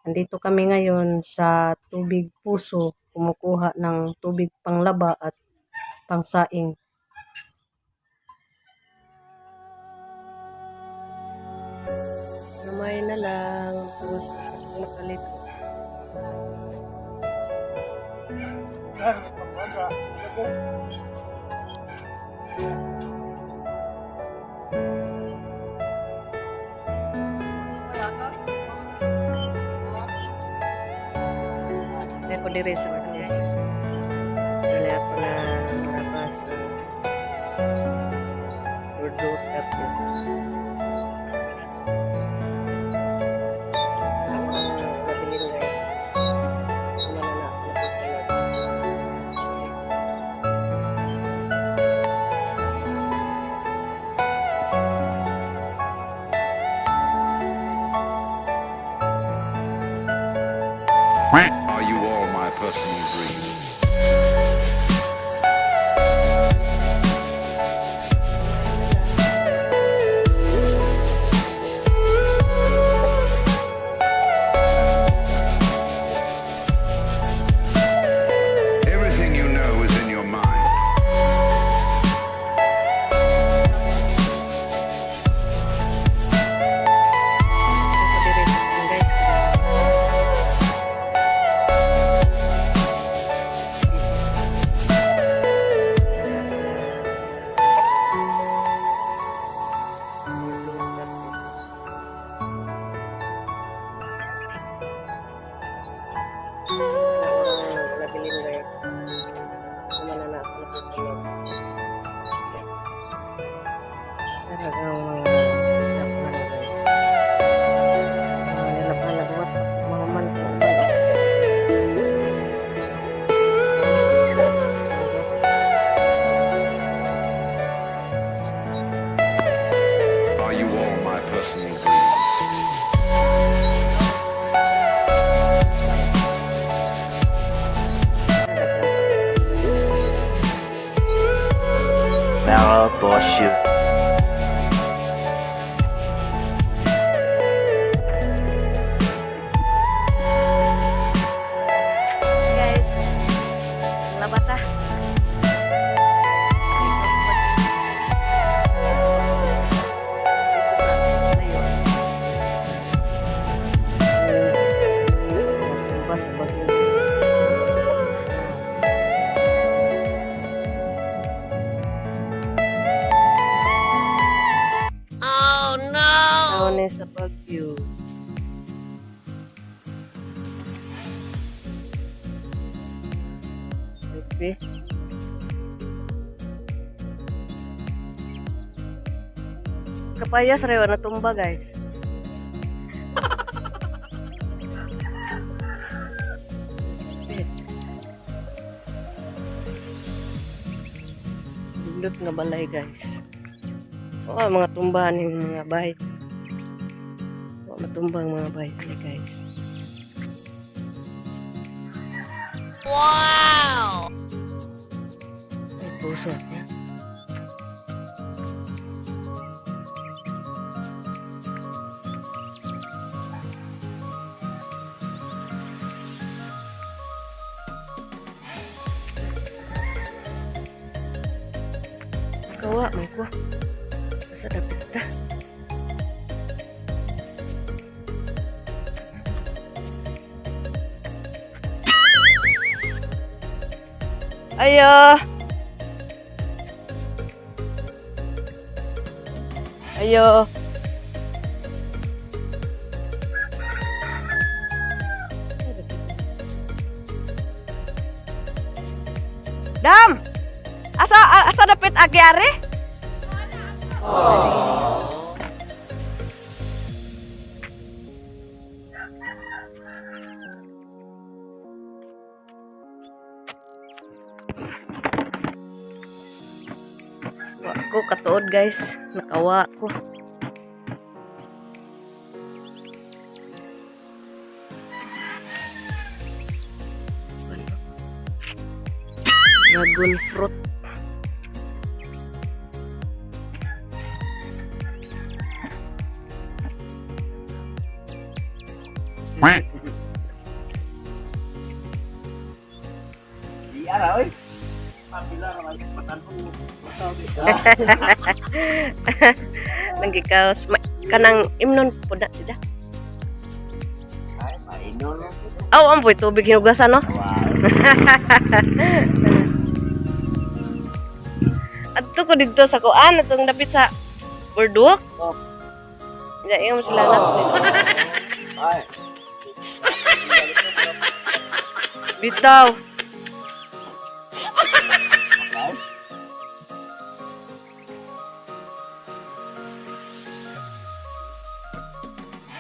Andito kami ngayon sa tubig puso, kumukuha ng tubig panglaba at pangsaing. Gamay na lang, tapos makalit. Ako diri sa Panis. Dili ako na labas sa Urdu Tapio. Ang nabilin guys. Wala na ako napapanood. Are you all my personal dreams? Everything you know is in your mind. Ako diri sa kuan, guys. Nabilin guys. Wala na ako napapanood. Talagang mga nilabhan na, guys. Mga nilabhan na buhat. Mga man po. Guys, talaga. Are you all my personal dreams? Mara Borshu. Guys, labata. Dito sa layo. Tumba sa bagyo, guys. Oh no! Taon na sa Bagyo. Okay. Kapayas rewa na tumba, guys. Dulot nga balay, guys. Oh, mga tumbahan yung mga bay. Oh, matumba ang mga bay ani, guys. Wow! Ay, puso niya. Kawa, may ko. Asa dapit ta? Ayo. Ayo. Dam. Asa asa dapit agi are? Wa ko katuod, guys. Nakawa ko. Dragon fruit. Iya ra oy. Nanggikaos kanang imnon pud na siya. Ay, mainon. Aw, ampoy tubig hinugasan, no? Wow. Adto ko didto sa kuan atong dapit sa boardwalk. Oh. Ya, ingon sila na. Ay. Bitaw. Ay.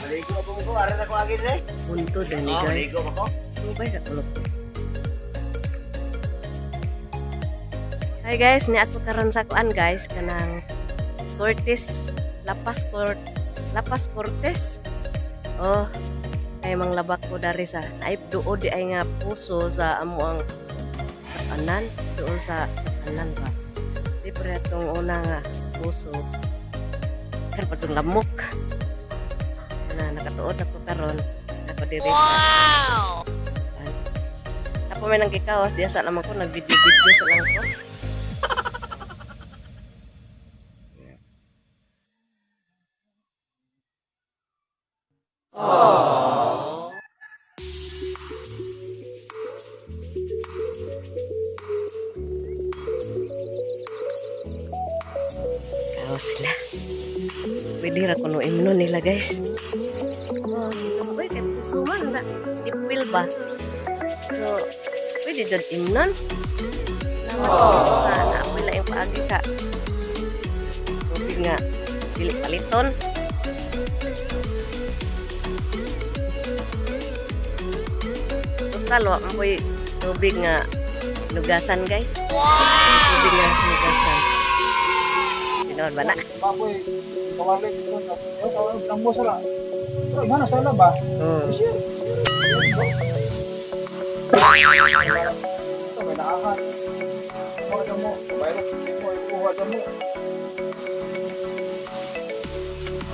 Maligo ako ko, ara na ko agin re. Punto din ni Oh, guys. maligo ako. Subay sa tulog. Hi guys, ni ato karon sa kuan guys kanang Cortes Lapas Cort Lapas Cortes. Oh, kay manglabak ko dari sa naip duo di ay nga puso sa amo ang sa kanan, doon sa kanan ba. Di pre atong una nga puso. Kan patong lamok. Na nakatuod ako karon ako diri. Wow. Ako may nanggikawas diya sa naman ko nag-video-video sa lang ko. Kaos sila. Pwede ra kuno imno nila guys. Oh, uy, kay puso man na. Ipil ba? So, pwede jud imnon. Salamat sa mga naapoy laing paagi sa tubig nga dili paliton. Total, wa man po'y tubig nga lugasan guys. Tubig nga lugasan. Tinuod ba na? Baboy, kawalit ito. Kawalit, tambo sala. Pero mana sala ba? Sure. Ito, may naahan. Kuha ka mo. Bayro, mo, kuha ka mo.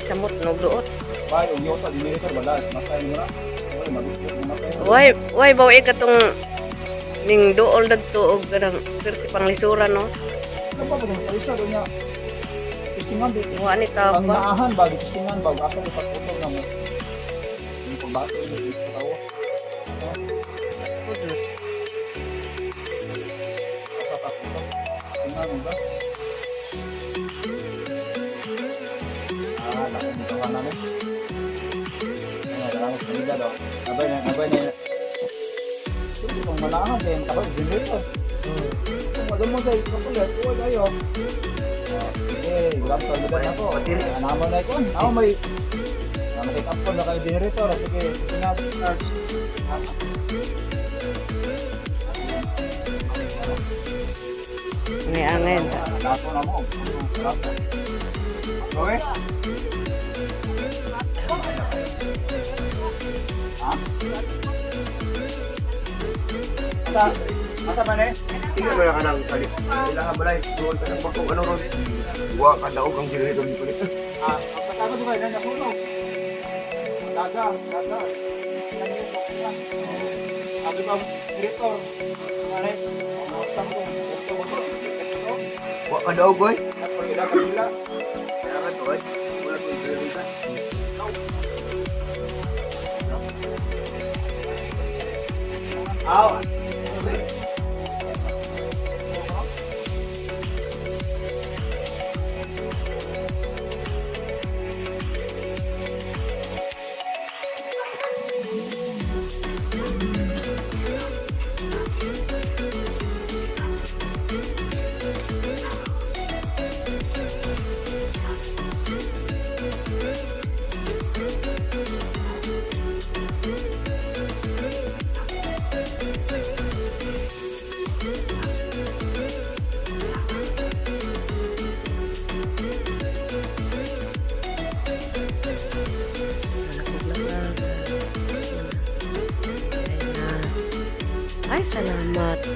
Samot no duot. Bay, ang yota, dinilitor, wala. Matay mo na. Uy, mabigyan mo matay. Way, way bawi ka tong ning duol dagto og kanang swerte pang lisura no. Ano pa ba itong palisa doon niya? Tisingan, di. Wa ni ta Ang ba? naahan ba? Tisingan ba? Ako ipagputol na mo. Yung pagbato, yung pagtawa. Sa pagputol. Tingnan mo ba? Ah, laki ng tawa namin. Ano, salamat sa kanila daw. Nabay na, nabay na. Sige, kung manahan din, kapag generator. Kung alam mo dahil, kapulit, uy, kayo. Ah, sige, grab sa lugar na ko. Anamo na ikon. Ako may, ano kay kapon na kayo generator. Sige, sinabi, charge. May angin ta. Dato na mo. Dato. Okay? Ha? Asa? Asa man eh? Tingnan mo na ka ng kali. Kailangan balay. Doon ka ng bakong ano ron. Wa ka daog ang generator dito. Ah, sa kago di ba? Nasunog. Daga, daga. Sabi ko, director. Ano eh? Ang ko. Ito, ito, ito. Wa ka daog oy. Kapila, kapila. Kailangan to oy. Wala ko generator. Aw. Ay, salamat.